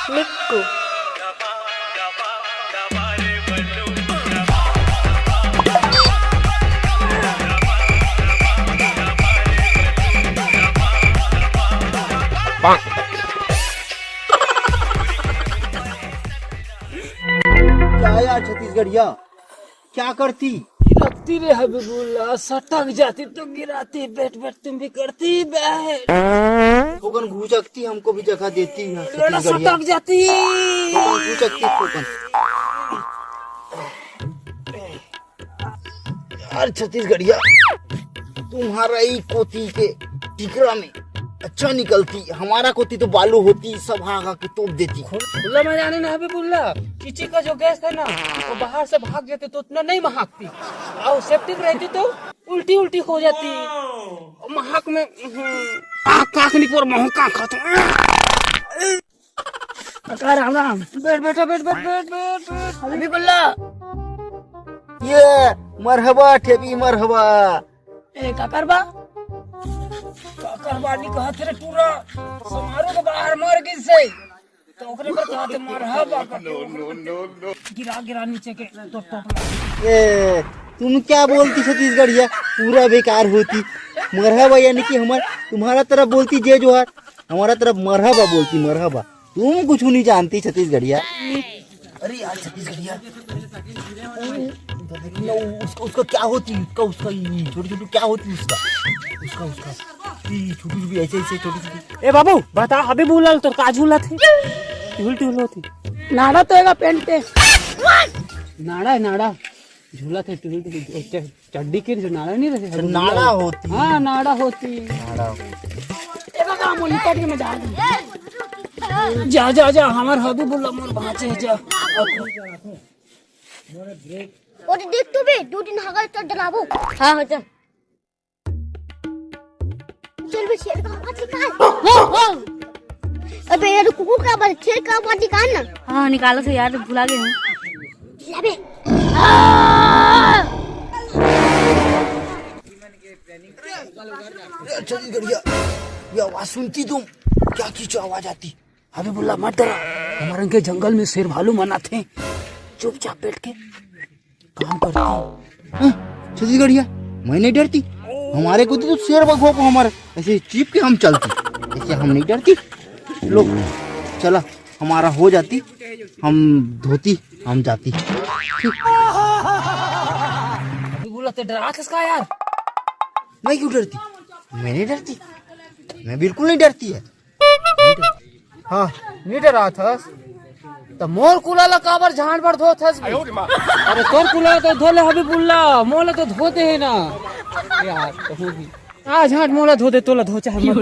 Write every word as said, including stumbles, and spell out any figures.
मिक्कू। क्या यार छत्तीसगढ़िया, क्या करती? रखती रे हबीबुल्ला, सटक जाती तो गिराती। बैठ बैठ, तुम भी करती बैठ। थोकन घुचकती, हमको भी जगह देती है लड़ा छत्तीसगढ़िया। सटक जाती। थोकन घुचकती, थोकन। यार छत्तीसगढ़िया, तुम्हारा ही कोती के टिकरा में अच्छा निकलती, हमारा कोती तो बालू होती, सब हागा के तोप देती। खुला मैदान है ना हबीबुल्ला, किसी का जो गैस है ना, वो बाहर से भाग जाते तो उतना नहीं महकती, और सेप्टिक रहती तो उल्टी उल्टी हो जाती। महक में हम्म, आँख काँख निकोर महू का खात। काका राम राम। बैठ बेटा, बैठ बैठ बैठ बैठ बैठ। हबीबुल्ला। ये मरहबा ठेबी मरहबा। ए काकर बा, काकर बा नहीं कहत रे, पूरा समारोह के बाहर मर गई से। तो ओकरे पर कहत मरहबा। गिरा गिरा नीचे के तो टोपला। ए, तुम क्या बोलती छत्तीसगढ़िया, पूरा बेकार होती। मरहबा यानी कि हमार, तुम्हारा तरफ बोलती जय जोहार, हमारा तरफ मरहबा बोलती, मरहबा। तुम कुछ नहीं जानती छत्तीसगढ़िया। अरे यार छत्तीसगढ़िया, वो, उसका, उसका क्या होती, उसका, उसका ये छोटी छोटी क्या होती उसका, उसका, उसका ये छोटी छोटी ऐसे ऐसे छोटी छोटी। ए बाबू, बता हबीबुल्ला, तोर का झूला थे? टिहुल टिहुल होती। नाड़ा तो एगा पेंट पे। नाड़ा है, नाड़ा। झूला थे टिहुल टिहुल। चड्डी के जो नाड़ा नहीं रहते, नाड़ा होती। हाँ, नाड़ा होती। नाड़ा। एगो काम हो, लिपट के मैं जा रही हूँ। जा जा जा, हमार हबीबुल्ला मोर बाँचे, जा। और देख तू भी दो दिन हगल तो डलाबो। हाँ, हाँ, चल। चल बे, शेर का आवाज निकाल। हो, हो। अबे यार, कुकुर का आवाज, शेर का आवाज निकाल ना। हाँ, निकालो से यार, भुला गए हूँ। ला बे। छत्तीसगढ़िया, ये आवाज सुनती तुम? क्या कीचो आवाज आती? हबीबुल्ला मत डरा, हमारे के जंगल में शेर भालू मनाते हैं। चुपचाप बैठ के काम करती। हाँ, छत्तीसगढ़िया, मैं नहीं डरती। हमारे को तो शेर बघवा को हमारे ऐसे चीप के हम चलती, ऐसे हम नहीं डरती। लो, चला, हमारा हो जाती, हम धोती, हम जाती। बोला तो डरा किसका यार? मैं क्यों डरती? मैं नहीं डरती, मैं बिल्कुल नहीं डरती है। हाँ, नहीं डरा थस। तो मोर कुला ला काबर झांट भर धोत हस बे? अरे तोर कुला तो धो ले हबीबुल्ला, मोला तो धो दे है ना। यार, कहूँ भी। आ झांट मोला धो दे, तोला धो चाहे मत।